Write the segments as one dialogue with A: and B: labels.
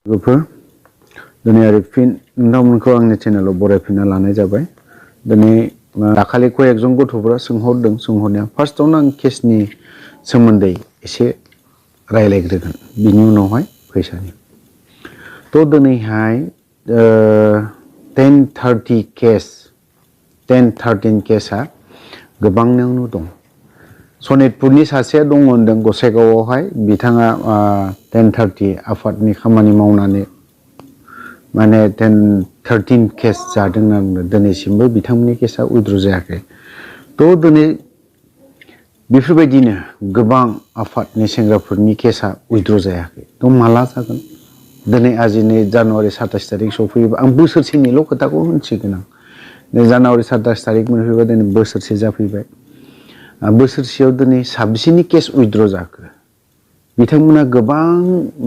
A: लोगोफोर दिनै आरो फिन नोंथांमोनखौ आंनि चेनेलाव बरायफिनना लानाय जाबाय। दिनै दाखालि कयेकजन गथ'फोरा सोंहरनाया फार्स्टआवनो आं केसनि सोमोन्दै एसे रायलायग्रोगोन, बिनि उनावहाय फैसानि। थ' दिनैहाय 10-13 केसा गोबांनावनो दं। सनितपुरनि सासेया दङ होनदों गसाइगावआवहाय, बिथाङा 10-30 आफादनि खामानि मावनानै माने 10-13 केस जादों होनना बुंदों। दिनैसिमबो बिथांमोननि केसा उइद्र' जायाखै। थ' दिनै बेफोरबायदिनो गोबां आफादनि सेंग्राफोरनि केसा उइद्र' जायाखै। थ' माला जागोन? दिनै आजिनि जानुवारि 27 तारिख सफैयोबा आं बोसोरसेनिल' खोथाखौ होनसिगोन आं। जानुवारि 27 तारिख मोनफैबा दिनै बोसोरसे जाफैबाय। बोसोरसेयाव दिनै साबेसेनि केस उइद्र' जाखो? बिथांमोना गोबां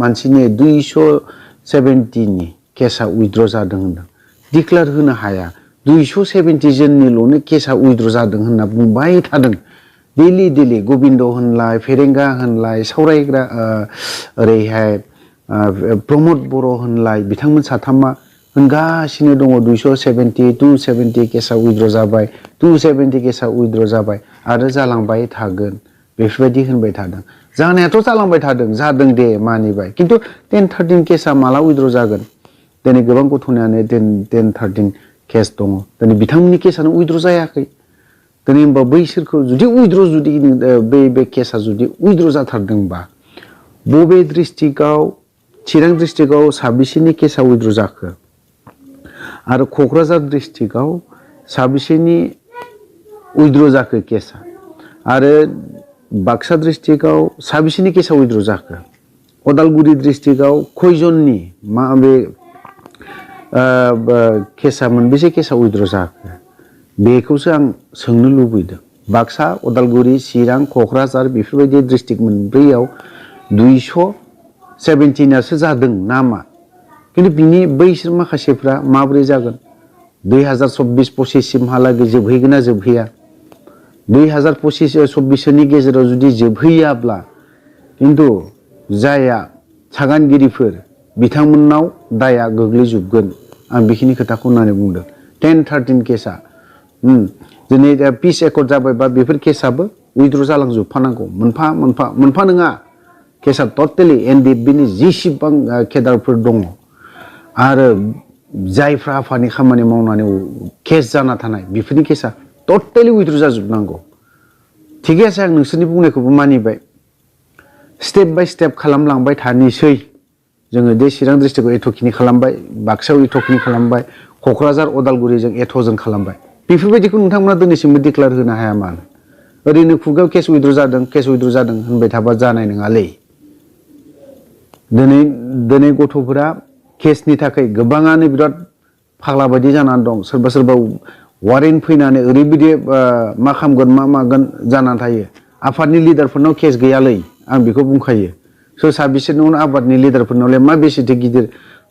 A: मानसिनि 270नि केसा उइद्र' जादों होनदों। डिक्लेयार होनो हाया। 270 जननिल'नो केसा उइद्र' जादों होनना बुंबाय थादों। डेलि गबिन्द होनलाय, फेरेंगा होनलाय, सावरायग्रा ओरैहाय प्रमद बर' होनलाय, बिथांमोन साथामा होनगासिनो दङ 270 केसा उइद्र' जाबाय, 270 केसा उइद्र' जाबाय आरो जालांबाय थागोन, बेफोरबायदि होनबाय थादों। जानायाथ' जालांबाय थादों, जादों दे मानिबाय, खिन्थु 10-13 केसा माला उइद्र' जागोन? दिनै गोबां गथ'नियानो 10-13 केस दङ। दिनै बिथांमोननि केसानो उइद्र' जायाखै। दिनै होमबा बैसोरखौ जुदि बे केसा जुदि उइद्र' जाथारदोंबा, बबे डिस्ट्रिक्टआव, चिरां डिस्ट्रिक्टआव साबेसेनि केसा उइद्र' जाखो? आरो क'क्राझार डिस्ट्रिक्टआव साबेसेनि उइद्र' जाखो केसा? आरो बाक्सा डिस्ट्रिक्टआव साबेसेनि केसा उइद्र' जाखो? उदालगुरि डिस्ट्रिक्टआव खयजननि बे केसा मोनबेसे केसा उइद्र' जाखो? बेखौसो आं सोंनो लुबैदों। बाक्सा, उदालगुरि, चिरां, क'क्राझार बेफोरबायदि डिस्ट्रिक्ट मोनब्रैयाव 270नासो जादों नामा? खिन्थु बैसोर माखासेफ्रा माबोरै जागोन? 2024-25 सिमहालागै जोबहैगोन ना जोबहैया? 2025-26नि गेजेराव जुदि जोबहैयाब्ला खिन्थु जाया सागानगिरिफोर बिथांमोननाव दाया गोग्लैजोबगोन। आं बेखिनि खोथाखौ होननानै बुंदों। 10-13 केसा दिनै पिस एकर्ड जाबायबा बेफोर केसाबो उइद्र' जालांजोबफानांगौ मोनफा नङा। केसा टटेलि NDFBनि जेसेबां केडारफोर दङ आरो जायफ्रा आफादनि खामानि मावनानै केस जाना थानाय, बेफोरनि केसा टटेलि उइद्र' जाजोबनांगौ। थिग আছে, आं नोंसोरनि बुंनायखौबो मानिबाय। स्टेप बाय स्टेप खालामलांबाय थानोसै। जोङो दे चिरां डिस्ट्रिक्टआव एथ'खिनि खालामबाय, बाक्सायाव एथ'खिनि खालामबाय, क'क्राझार उदालगुरिजों एथ'जन खालामबाय। बेफोरबायदिखौ नोंथांमोना दिनैसिमबो डिक्लेयार होनो हाया मानो? ओरैनो खुगायाव केस उइद्र' जादों होनबाय थाबा जानाय नङालै। दिनै गथ'फोरा केसनि थाखाय गोबाङानो बिराद फाग्ला बायदि जानानै दं। सोरबा वारेन्ट फैनानै ओरैबायदि मा खालामगोन मा मागोन जानानै थायो। आफादनि लिडारफोरनाव केस गैयालै, आं बेखौ बुंखायो। सोर साबेसेनावनो आफादनि लिडारफोरनावलाय मा बेसेथो गिदिर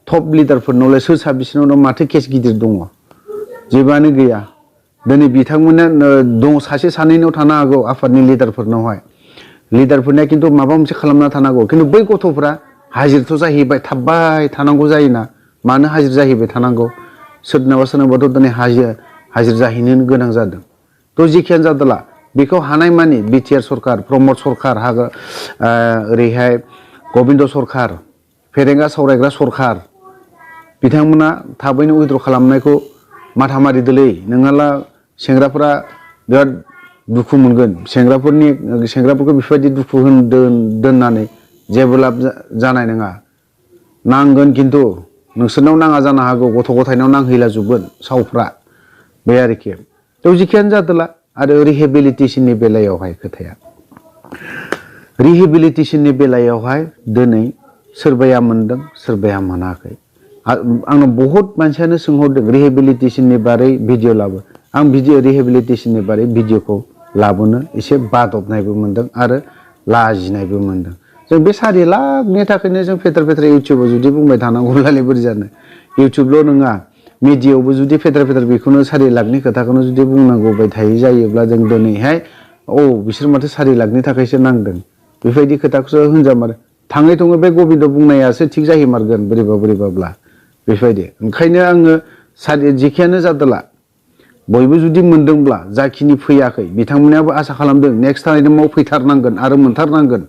A: टप लिडारफोरनावलाय सोर साबेसेनावनो माथो केस गिदिर दङ? जेबोआनो गैया। दिनै बिथांमोना दं, सासे सानैनाव थानो हागौ आफादनि लिडारफोरनावहाय। लिडारफोरनिया खिन्थु माबा मोनसे खालामना थानांगौ। खिन्थु बै गथ'फ्रा हाजिरथ' जाहैबाय थाबाय थानांगौ जायोना। मानो हाजिर जाहैबाय थानांगौ? सोरनाबाथ' दिनै हाजिर जाहैनो गोनां जादों। थ' जेखियानो जादोंला बेखौ हानायमानि बिटिआर सरखार, प्रमद सरखार, ओरैहाय गबिन्द सरखार, फेरेंगा सावरायग्रा सरखार, बिथांमोना थाबैनो उइद्र' खालामनायखौ माथा मारिदोलै। नङाब्ला सेंग्राफोरा बिराद दुखु मोनगोन। सेंग्राफोरखौ बेफोरबायदि दुखु दोननानै जेबो लाब जानाय नङा। नांगोन, खिन्थु नोंसोरनाव नाङा जानो हागौ, गथ' गथायनाव नांहैलाजोबगोन सावफ्रा, बे आरोखि। थ' जेखियानो जादोंला। आरो रिहेबिलिटेसननि बेलायावहाय खोथाया, रिहेबिलिटेसननि बेलायावहाय दिनै सोरबाया मोनदों, सोरबाया मोनाखै। आंनाव बहुत मानसियानो सोंहरदों रिहेबिलिटेसननि बारै भिडिअ लाबो। आं रिहेबिलिटेसननि बारै भिडिअखौ लाबोनो एसे बादबनायबो मोनदों आरो लाजिनायबो मोनदों। जों बे 4 लाखनि थाखायनो जों फेथेर इउटुबाव जुदि बुंबाय थानांगौब्लालाय बोरै जानो? इउटुबल' नङा, मिडियायावबो जुदि फेथेर बेखौनो 4 लाखनि खोथाखौनो जुदि बुंनांगौबाय थायो जायोब्ला जों दिनैहाय बिसोर माथो 4 लाखनि थाखायसो नांदों, बेफोरबायदि खोथाखौसो होनजामारो। थाङै थङै बे गबिन्द बुंनायासो थिग जाहैमारगोन बोरैबाब्ला बेबायदि। ओंखायनो आङो जेखियानो जादोला बयबो जुदि मोनदोंब्ला जाखिनि फैयाखै बिथांमोनाबो आसा खालामदों नेक्स्ट टाइमाव फैथारनांगोन आरो मोनथारनांगोन।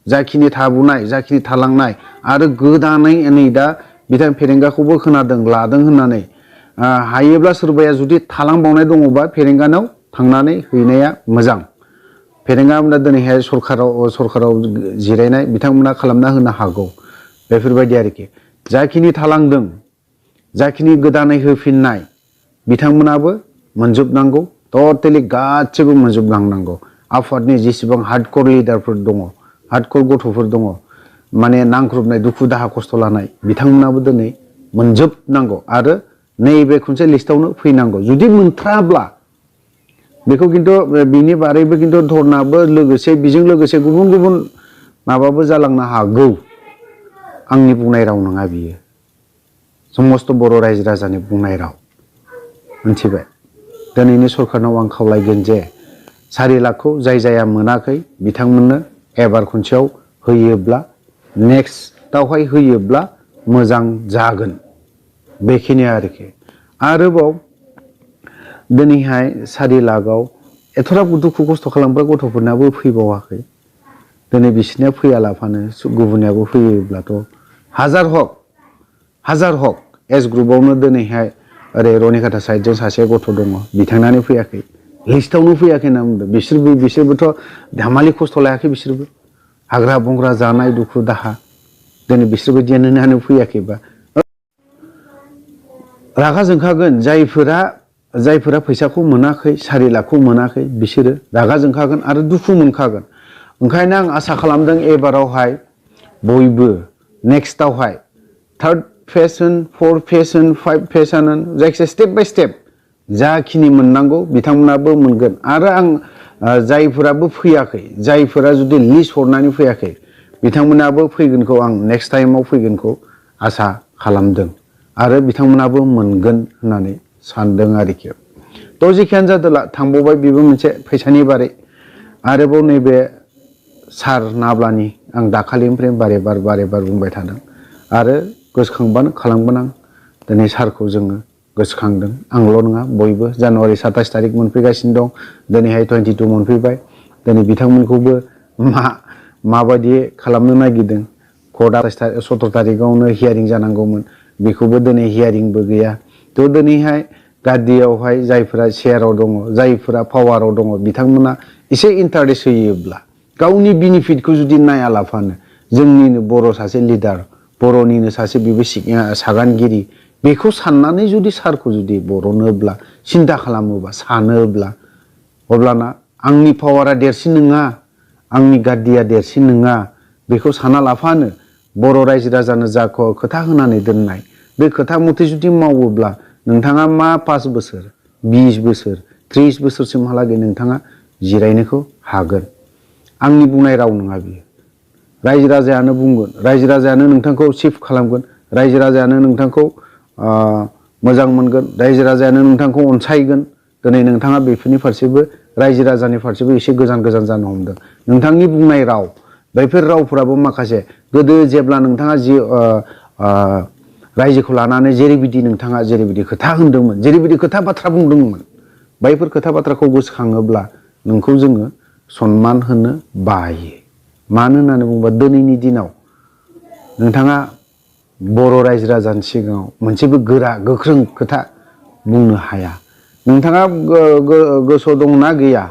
A: जाखिनि थाबोनाय जाखिनि थालांनाय आरो गोदानै नै दा बिथां फेरेंगाखौबो खोनादों लादों होननानै हायोब्ला सोरबाया जुदि थालांबावनाय दङबा फेरेंगानाव थांनानै हैनाया मोजां। फेरेंगा मोना दिनैहाय सरखाराव जिरायनाय बिथांमोना खालामना होनो हागौ बेफोरबायदि आरोखि। जाखिनि थालांदों जाखिनि गोदानै होफिननाय बिथांमोनाबो मोनजोबनांगौ टटेलि गासिबो मोनजोबलांनांगौ। आफादनि जेसेबां हार्डकर लिडारफोर दङ हार्डकर गथ'फोर दङ माने नांख्रबनाय दुखु दाहा खस्थ' लानाय बिथांमोनाबो दिनै मोनजोबनांगौ आरो नैबे खनसे लिस्टआवनो फैनांगौ। जुदि मोनथ्राब्ला बेखौ खिन्थु बिनि बारैबो खिन्थु धरनाबो लोगोसे बेजों लोगोसे गुबुन गुबुन माबाबो जालांनो हागौ। आंनि बुंनाय राव नङा बियो समस्त बर' रायजो राजानि बुंनाय राव मिथिबाय। दिनैनि सरखारनाव आं खावलायगोन जे 4 लाखखौ जाया मोनाखै बिथांमोननो एबार खनसेयाव होयोब्ला नेक्स्टआवहाय होयोब्ला मोजां जागोन बेखिनि आरोखि। आरोबाव दिनैहाय 4 लाखआव एथ'राब दुखु खस्थ' खालामग्रा गथ'फोरनाबो फैबावाखै। दिनै बिसोरनिया फैयालाफानो गुबुननियाबो फैयोब्लाथ' हाजार हक एस ग्रुपआवनो दिनैहाय ओरै रनिकाटा साइडजों सासे गथ' दङ बिथांनानो फैयाखै लिस्टआवनो फैयाखै होनना बुंदों। बिसोरबोथ' धामालि खस्थ' लायाखै बिसोरबो हाग्रा बंग्रा जानाय दुखु दाहा दिनै बिसोरबायदियानो फैयाखैबा रागा जोंखागोन। जायफोरा फैसाखौ मोनाखै 4 लाखखौ मोनाखै बिसोरो रागा जोंखागोन आरो दुखु मोनखागोन। ओंखायनो आं आसा खालामदों एबारावहाय बयबो नेक्स्टआवहाय 3rd फेज होन 4th फेज होन 5th फेज होन जायखिजाया स्टेप बाय स्टेप जाखिनि मोननांगौ बिथांमोनाबो मोनगोन। आरो आं जायफोराबो फैयाखै जायफोरा जुदि लिस्ट हरनानै फैयाखै बिथांमोनाबो फैगोनखौ आं नेक्स्ट टाइमाव फैगोनखौ आसा खालामदों आरो बिथांमोनाबो मोनगोन होननानै सानदों आरोखि। थ' जेखियानो जादोला थांबावबाय बेबो मोनसे फैसानि बारै। आरोबाव नैबे सार नाब्लानि आं दाखालिनिफ्राय बारे बार बुंबाय थादों आरो गोसोखांबानो खालामगोन। आं दिनै सारखौ जोङो गोसोखांदों आंल' नङा बयबो। जानुवारि 27 थारिख मोनफैगासिनो दं दिनैहाय 22 मोनफैबाय। दिनै बिथांमोनखौबो माबायदि खालामनो नागिरदों कर्टआ 17 थारिखआवनो हियारिं जानांगौमोन बेखौबो दिनै हियारिंबो गैया। थ' दिनैहाय गादियावहाय जायफोरा शेयाराव दङ जायफोरा पावाराव दङ बिथांमोना एसे इन्टारेस्ट होयोब्ला गावनि बेनिफिटखौ जुदि नायालाफानो जोंनिनो बर' सासे लिडार बर'निनो सासे बेबो सागानगिरि बेखौ साननानै जुदि सारखौ जुदि बर'नोब्ला सिन्था खालामोबा सानोब्ला अब्लाना आंनि पावारा देरसिन नङा आंनि गादिया देरसिन नङा बेखौ सानालाफानो बर' रायजो राजानो जा खोथा होनानै दोननाय बे खोथा मथे जुदि मावोब्ला नोंथाङा मा 5 बोसोर 20 बोसोर 30 बोसोरसिमहालागै नोंथाङा जिरायनोखौ हागोन। आंनि बुंनाय राव नङा बियो। रायजो राजायानो बुंगोन रायजो राजायानो नोंथांखौ सिफ खालामगोन रायजो राजायानो नोंथांखौ मोजां मोनगोन रायजो राजायानो नोंथांखौ अनसायगोन। दिनै नोंथाङा बेफोरनि फारसेबो रायजो राजानि फारसेबो एसे गोजान जानो हमदों। नोंथांनि बुंनाय राव बैफोर रावफोराबो माखासे गोदो जेब्ला नोंथाङा जि रायजोखौ लानानै नोंथाङा जेरैबायदि खोथा होनदोंमोन जेरैबायदि खोथा बाथ्रा बुंदोंमोन बैफोर खोथा बाथ्राखौ गोसोखाङोब्ला नोंखौ जोङो सनमान होनो बायो। मानो होननानै बुङोबा दिनैनि दिनाव नोंथाङा बर' रायजो राजानि सिगाङाव मोनसेबो गोरा गोख्रों खोथा बुंनो हाया। नोंथाङा गोसोआव दंना गैया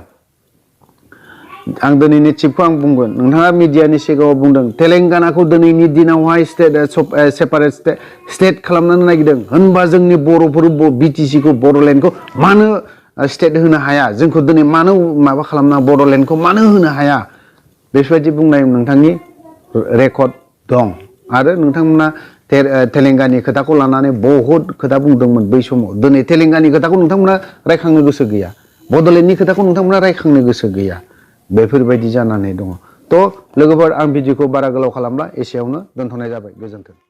A: आं दिनैनि चिफखौ आं बुंगोन। नोंथाङा मिडियानि सिगाङाव बुंदों तेलेंगानाखौ दिनैनि दिनावहाय सेपारेट स्टेट खालामनो नागिरदों होनबा जोंनि बर'फोर बिटिसिखौ बड'लेण्डखौ मानो स्टेट होनो हाया जोंखौ दिनै मानो माबा खालामना बड'लेण्डखौ मानो होनो हाया बेफोरबायदि बुंनाय नोंथांनि रेकर्ड दं। आरो नोंथांमोना तेलेंगानि खोथाखौ लानानै बहुद खोथा बुंदोंमोन बै समाव। दिनै तेलेंगानि खोथाखौ नोंथांमोना रायखांनो गोसो गैया बड'लेण्डनि खोथाखौ नोंथांमोना रायखांनो गोसो गैया बेफोरबायदि जानानै दङ। थ' लोगोफोर आं भिडिअखौ बारा गोलाव खालामला एसेयावनो दोनथ'नाय जाबाय। गोजोन्थों।